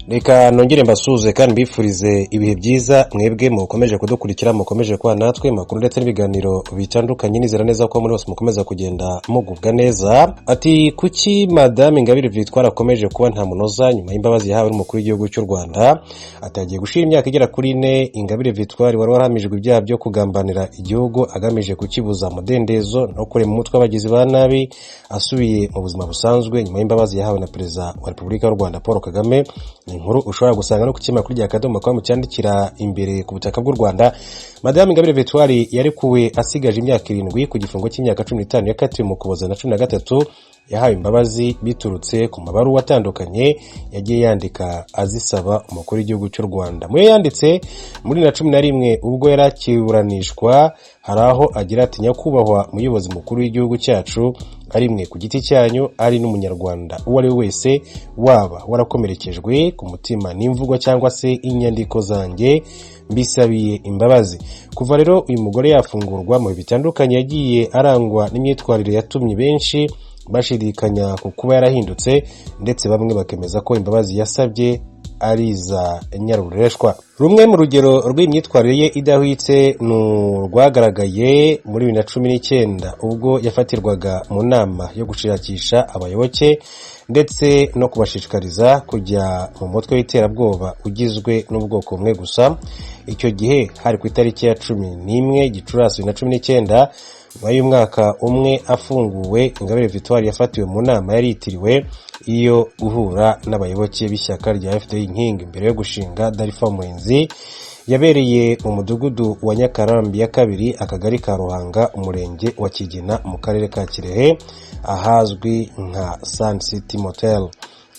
Reka nongere mbasuhuze kandi mbifurize ibihe byiza, mwebwe mukomeje kudukurikira, mukomeje kuba natwe makuru ndetse n'ibiganiro bitandukanye. Nizera neza ko muri bose mukomeza kugenda mugubwa neza. Ati: "Kuki Madame Ingabire Victoire akomeje kuba nta munoza nyuma y'imbabazi yahawe n'umukuru w'igihugu cy'u Rwanda?" Atagiye gushira imyaka igera kuri 4, Ingabire Victoire wari warahamijwe ibyaha byo kugambanira igihugu agamije kukibuza umudendezo no kurema umutwe w'abagizi ba nabi, asubiye mu buzima busanzwe nyuma y'imbabazi yahawe na Perezida wa Repubulika y'u Rwanda Paul Kagame. Ni inkuru ushobora gusanga no ku kinyamakuru rya Akadomo com cyandikira imbere ku butaka bw'u Rwanda. Madame Ingabire Victoire yarekuwe asigaje imyaka 7 ku gifungo cy'imyaka 15 yakatiwe mu Kuboza na 13. Yahawe imbabazi biturutse ku mabaruwa atandukanye yagiye yandika azisaba umukuru w'igihugu cy'u Rwanda. Muyo yanditse muri na 11 ubwo yari akiburanishwa, hari aho agira ati: "Nyakubahwa muyobozi mukuru w'igihugu cyacu, ari mwe ku giti cyanyu, ari n'umunyarwanda uwo ari we wese waba warakomerekejwe ku mutima n'imvugo cyangwa se inyandiko zanjye, mbisabiye imbabazi." Kuva rero uyu mugore yafungurwa, mu bihe bitandukanye yagiye arangwa n'imyitwarire yatumye benshi bashidikanya ku kuba yarahindutse, ndetse bamwe bakemeza ko imbabazi yasabye ari iza nyarureshwa. Rumwe mu rugero rw'imyitwarire ye idahwitse ni urwagaragaye muri 2019 ubwo yafatirwaga mu nama yo gushakisha abayoboke ndetse no kubashishikariza kujya mu mutwe w'iterabwoba ugizwe n'ubwoko bumwe gusa. Icyo gihe hari ku itariki ya 11 Gicurasi 2019. Nyuma y'umwaka umwe afunguwe, Ingabire Victoire yafatiwe mu nama yari yitiriwe iyo guhura n'abayoboke b'ishyaka rya FDU Inkingi mbere yo gushinga DALFA Umurinzi, yabereye mu mudugudu wa Nyakarambi ya kabiri, akagari ka Ruhanga, umurenge wa Kigina, mu karere ka Kirehe, ahazwi nka Sun City Motel.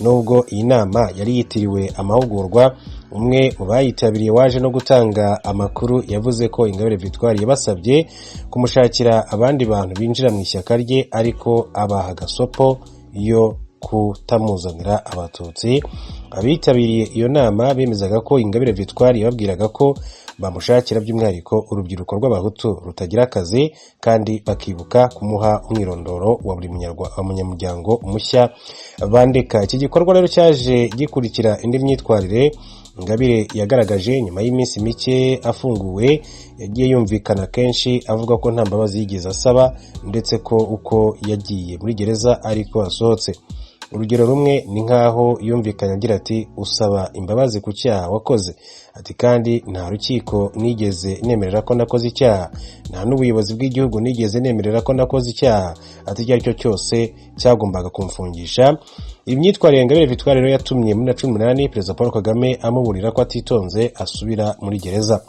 Nubwo iyi nama yari yitiriwe amahugurwa, umwe mu bayitabiriye waje no gutanga amakuru yavuze ko Ingabire Victoire yabasabye kumushakira abandi bantu binjira mu ishyaka rye, ariko abaha gasopo yo kutamuzanira Abatutsi. Abitabiriye iyo nama bemezaga ko Ingabire Victoire yababwiraga ko bamushakira by'umwihariko urubyiruko rw'Abahutu rutagira akazi, kandi bakibuka kumuha umwirondoro wa buri munyamuryango mushya bandika. Iki gikorwa rero cyaje gikurikira indi myitwarire Ingabire yagaragaje nyuma y'iminsi mike afunguwe. Yagiye yumvikana kenshi avuga ko nta mbabazi yigeze asaba, ndetse ko uko yagiye muri gereza ariko asohotse. Urugero rumwe ni nk'aho yumvikanye agira ati: "Usaba imbabazi ku cyaha wakoze?" Ati: "Kandi nta rukiko nigeze nemerera ko nakoze icyaha, nta n'ubuyobozi bw'igihugu nigeze nemerera ko nakoze icyaha", ati icyo ari cyo cyose cyagombaga kumfungisha. Imyitwarire Ingabire Victoire rero yatumye muri na 18 Perezida Paul Kagame amuburira ko atitonze asubira muri gereza.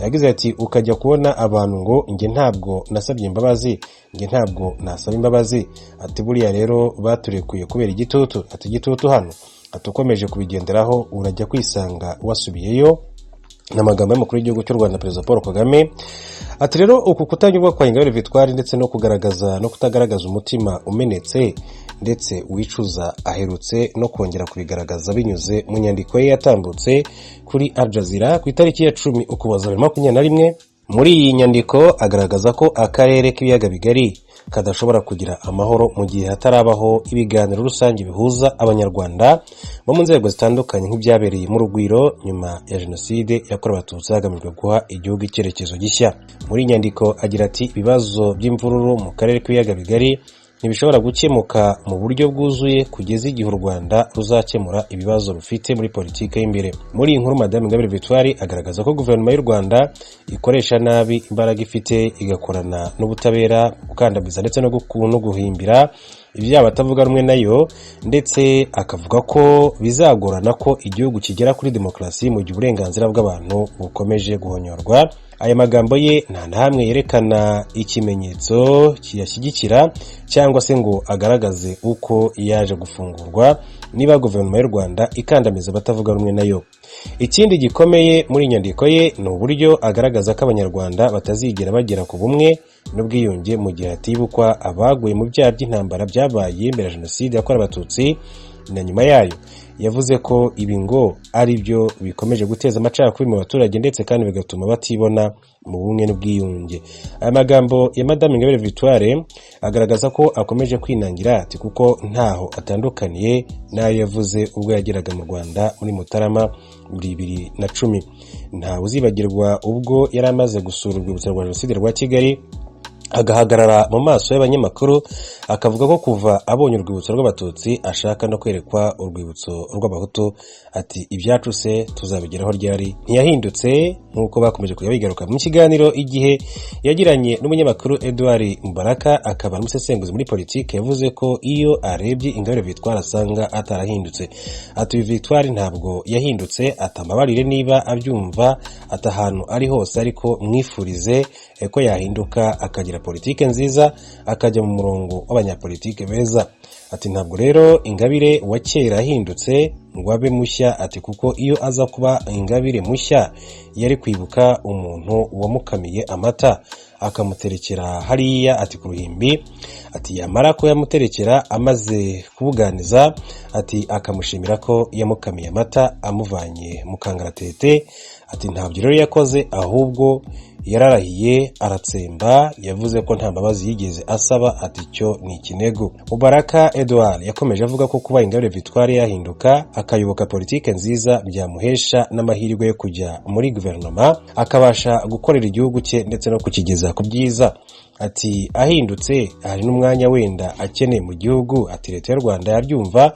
Yagize ati: "Ukajya kubona abantu ngo njye ntabwo nasabye imbabazi, njye ntabwo nasaba imbabazi." Ati: "Buriya rero baturekuye kubera igitutu." Ati: "Igitutu hano." Ati: "Ukomeje kubigenderaho urajya kwisanga wasubiyeyo." Ni amagambo y'umukuru w'igihugu cy'u Rwanda, Perezida Paul Kagame. Ati rero uku kutanyurwa kwa Ingabire Victoire ndetse no kugaragaza no kutagaragaza umutima umenetse ndetse wicuza, aherutse no kongera kubigaragaza binyuze mu nyandiko ye yatambutse kuri Al Jazeera ku itariki ya 10 Ukuboza 2021. Muri iyi nyandiko agaragaza ko akarere k'Ibiyaga Bigari kadashobora kugira amahoro mu gihe hatarabaho ibiganiro rusange bihuza Abanyarwanda bo mu nzego zitandukanye, nk'ibyabereye mu Rugwiro nyuma ya Jenoside yakorewe Abatutsi, hagamijwe guha igihugu icyerekezo gishya. Muri iyi nyandiko agira ati: "Ibibazo by'imvururu mu karere k'Ibiyaga Bigari ntibishobora gukemuka mu buryo bwuzuye kugeza igihe u Rwanda ruzakemura ibibazo rufite muri politiki y'imbere." Muri iyi nkuru, Madame Ingabire Victoire agaragaza ko guverinoma y'u Rwanda ikoresha nabi imbaraga ifite, igakorana n'ubutabera gukandamiza ndetse no guhimbira ibyaha batavuga rumwe nayo, ndetse akavuga ko bizagorana ko igihugu kigera kuri demokarasi mu gihe uburenganzira bw'abantu bukomeje guhonyorwa. Aya magambo ye nta na hamwe yerekana ikimenyetso kiyashyigikira cyangwa se ngo agaragaze uko yaje gufungurwa niba guverinoma y'u Rwanda ikandamiza abatavuga rumwe nayo. Ikindi gikomeye muri iyi nyandiko ye ni uburyo agaragaza ko Abanyarwanda batazigera bagera ku bumwe n'ubwiyunge mu gihe hatibukwa abaguye mu byaha by'intambara byabaye mbere ya Jenoside yakorewe Abatutsi na nyuma yayo. Yavuze ko ibi ngo ari byo bikomeje guteza amacakubiri mu baturage, ndetse kandi bigatuma batibona mu bumwe n'ubwiyunge. Aya magambo ya Madame Ingabire Victoire agaragaza ko akomeje kwinangira, ati kuko ntaho atandukaniye n'ayo yavuze ubwo yageraga mu Rwanda muri Mutarama muri 2010. Ntawe uzibagirwa ubwo yari amaze gusura urwibutso rwa Jenoside rwa Kigali, agahagarara mu maso y'abanyamakuru akavuga ko kuva abonye urwibutso rw'Abatutsi ashaka no kwerekwa urwibutso rw'Abahutu, ati ibyacu se tuzabigeraho ryari? Ntiyahindutse, nk'uko bakomeje kujya bigaruka mu kiganiro Igihe yagiranye n'umunyamakuru Edouard Mubaraka, akaba n'umusesenguzi muri politiki. Yavuze ko iyo arebye Ingabire Victoire asanga atarahindutse, ati uyu Victoire ntabwo yahindutse, atamabarire niba abyumva, ati ahantu ari hose ariko mwifurize ko yahinduka akagira politike nziza, akajya mu murongo w'abanyapolitike beza. Ati ntabwo rero Ingabire wa kera yahindutse ngo abe mushya, ati kuko iyo aza kuba Ingabire mushya yari kwibuka umuntu wamukamiye amata akamuterekera hariya, ati ku ruhimbi, ati yamara ko yamuterekera amaze kubuganiza, ati akamushimira ko yamukamiye amata amuvanye mu kangaratete. Ati ntabyo rero yakoze, ahubwo yararahiye aratsemba. Yavuze ko nta mbabazi yigeze asaba, ati cyo ni ikinigo. Mubaraka Edouard yakomeje avuga ko kuba Ingabire Victoire yahinduka akayoboka politike nziza byamuhesha n'amahirwe yo kujya muri guverinoma, akabasha gukorera igihugu cye ndetse no kukigeza ku byiza. Ati ahindutse hari n'umwanya wenda akeneye mu gihugu, ati Leta y'u Rwanda yabyumva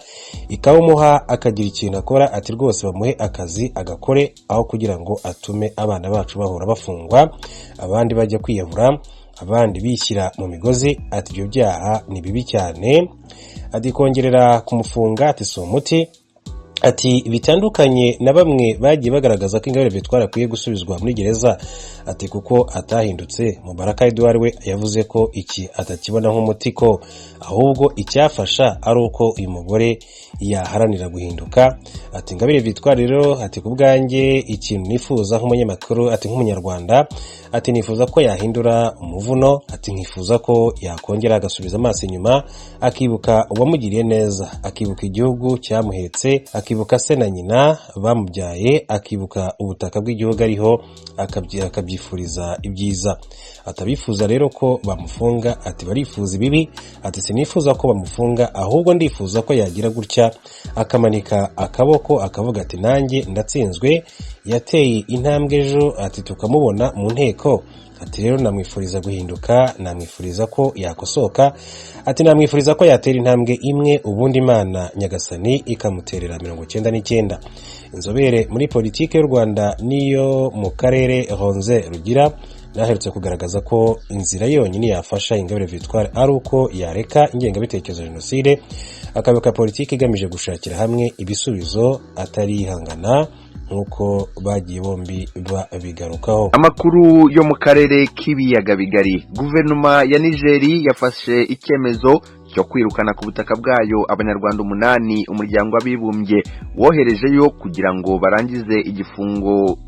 ikawumuha akagira ikintu akora, ati rwose bamuhe akazi agakore aho kugira ngo atume abana bacu bahora bafungwa, abandi bajya kwiyahura, abandi bishyira mu migozi, ati ibyo byaha ni bibi cyane, ati kongerera kumufunga ati si umuti. Ati bitandukanye na bamwe bagiye bagaragaza ko Ingabire Victoire akwiye gusubizwa muri gereza, ati kuko atahindutse. Mubaraka Edouard we yavuze ko iki atakibona nk'umuti, ko ahubwo icyafasha ari uko uyu mugore yaharanira guhinduka. Ati Ingabire Victoire rero, ati ku bwanjye ikintu nifuza nk'umunyamakuru, ati nk'umunyarwanda, ati nifuza ko yahindura umuvuno, ati nkifuza ko yakongera agasubiza amaso inyuma, akibuka uwamugiriye neza, akibuka igihugu cyamuhetse, akibuka se na nyina bamubyaye, akibuka ubutaka bw'igihugu ariho, akabyifuriza ibyiza. Atabifuza rero ko bamufunga, ati barifuza ibibi. Ati sinifuza ko bamufunga, ahubwo ndifuza ko yagira gutya akamanika akaboko akavuga ati nanjye ndatsinzwe, yateye intambwe ejo, ati tukamubona mu nteko. Ati rero namwifuriza guhinduka, namwifuriza ko yakosoka, ati namwifuriza ko yatera intambwe imwe, ubundi Imana Nyagasani ikamuterera 99. Inzobere muri politiki y'u Rwanda n'iyo mu karere, Ronze Rugira, naherutse kugaragaza ko inzira yonyine yafasha Ingabire Victoire ari uko yareka ingengabitekerezo ya jenoside, akayoboka politiki igamije gushakira hamwe ibisubizo, atarihangana nk'uko bagiye bombi babigarukaho. Amakuru yo mu karere k'ibiyaga bigari: guverinoma ya Nigeri yafashe icyemezo cyo kwirukana ku butaka bwayo Abanyarwanda 8 Umuryango w'Abibumbye woherejeyo kugira ngo barangize igifungo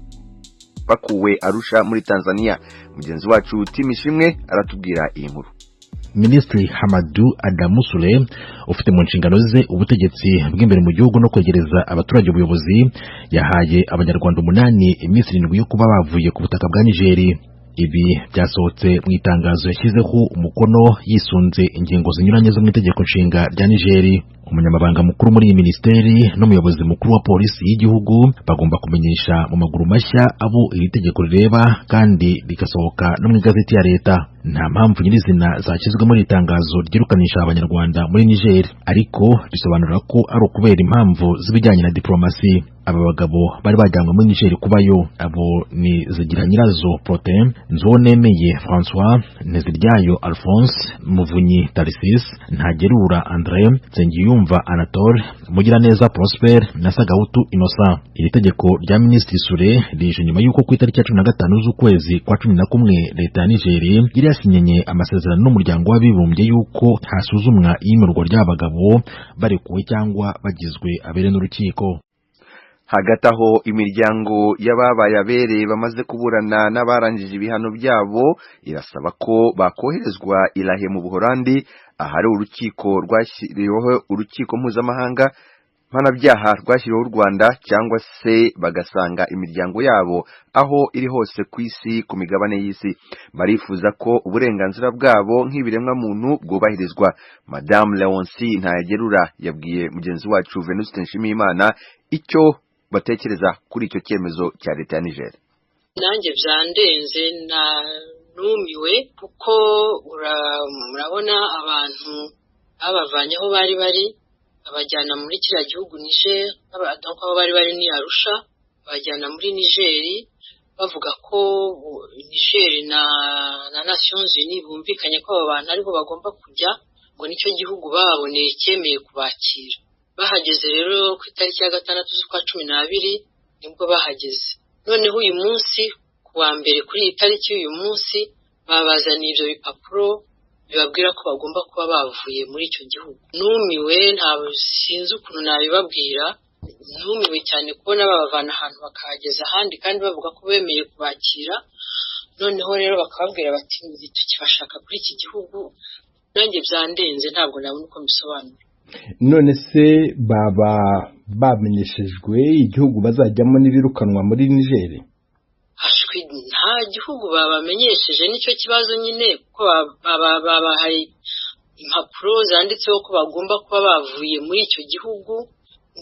bakuwe Arusha muri Tanzania. Mugenzi wacu Timishimwe aratubwira iyi nkuru. Minisitiri Hamadu Adamu Sule, ufite mu nshingano ze ubutegetsi bw'imbere mu gihugu no kwegereza abaturage ubuyobozi, yahaye Abanyarwanda 8 iminsi 7 yo kuba bavuye ku butaka bwa Nigeri. Ibi byasohotse mu itangazo yashyizeho umukono yisunze ingingo zinyuranye zo mu itegeko nshinga rya Nigeri. Umunyamabanga mukuru muri iyi minisiteri n'umuyobozi mukuru wa polisi y'igihugu bagomba kumenyesha mu maguru mashya abo iri tegeko rireba, kandi rigasohoka no mu igazeti ya leta. Nta mpamvu nyirizina zashyizwe muri iri tangazo ryirukanisha Abanyarwanda muri Niger, ariko risobanura ko ari ukubera impamvu z'ibijyanye na diplomasi. Aba bagabo bari bajyanywe muri Niger kubayo, abo ni Zigira Nyirazo Protais, Nzuwonemeye François, Nteziryayo Alphonse, Muvunyi Tarcisse, Ntagerura André, Nsengiyumva Anatole, Mugiraneza Prosper na Sagahutu Innocent. Iri tegeko rya Minisitiri Sule rije nyuma y'uko ku itariki ya 15 z'ukwezi kwa 11 leta ya Niger yari yasinyanye amasezerano n'Umuryango w'Abibumbye y'uko hasuzumwa iyimurwa ry'aba bagabo barekuwe cyangwa bagizwe abere n'urukiko. Hagati aho, imiryango y'ababaye abere bamaze kuburana n'abarangije ibihano byabo irasaba ko bakoherezwa i La Haye mu Buholandi, ahari urukiko rwashyiriweho urukiko mpuzamahanga Mpanabyaha rwashyiriweho u Rwanda, cyangwa se bagasanga imiryango yabo aho iri hose ku isi, ku migabane y'isi. Barifuza ko uburenganzira bwabo nk'ibiremwamuntu bwubahirizwa. Madamu Leonce Ntayagerura yabwiye mugenzi wacu Venuste Nshimiyimana icyo batekereza kuri icyo cyemezo cya leta ya Niger. Nanjye byandenze, numiwe, kuko murabona abantu babavanye aho bari bari, babajyana muri kiriya gihugu Niger. Aho bari bari ni Arusha, babajyana muri Niger, bavuga ko Niger na Nations Unies bumvikanye ko abo bantu ariho bagomba kujya, ngo nicyo gihugu bababoneye cyemeye kubakira. Bahageze rero ku itariki ya 6 z'ukwa 12 nibwo bahageze. Noneho uyu munsi, ku wa mbere, kuri iyi tariki y'uyu munsi, babazaniye ibyo bipapuro bibabwira ko bagomba kuba bavuye muri icyo gihugu. Numiwe, ntabwo sinzi ukuntu nabibabwira. Numiwe cyane kubona babavana ahantu bakahageza ahandi, kandi bavuga ko bemeye kubakira, noneho rero bakababwira bati: "Tukibashaka kuri iki gihugu." Nanjye byandenze, ntabwo nabona uko mbisobanura. None se baba bamenyeshejwe igihugu bazajyamo n'ibirukanwa muri Nigeri? Nta gihugu babamenyesheje, nicyo kibazo nyine, kuko babahaye impapuro zanditseho ko bagomba kuba bavuye muri icyo gihugu,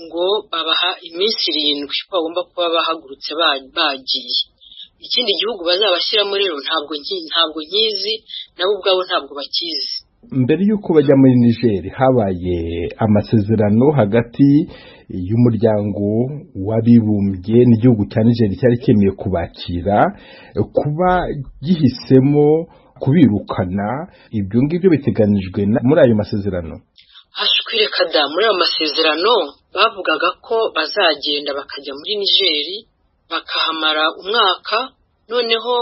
ngo babaha iminsi 7 ko bagomba kuba bahagurutse bagiye. Ikindi gihugu bazabashyiramo rero ntabwo nkizi, nabo ubwabo ntabwo bakizi. Mbere y'uko bajya muri Nigeri, habaye amasezerano hagati y'Umuryango w'Abibumbye n'igihugu cya Nigeri cyari cyemeye kubakira. Kuba gihisemo kubirukana, ibyo ngibyo biteganijwe muri ayo masezerano? Reka da! Muri ayo masezerano bavugaga ko bazagenda bakajya muri Nigeri, bakahamara umwaka, noneho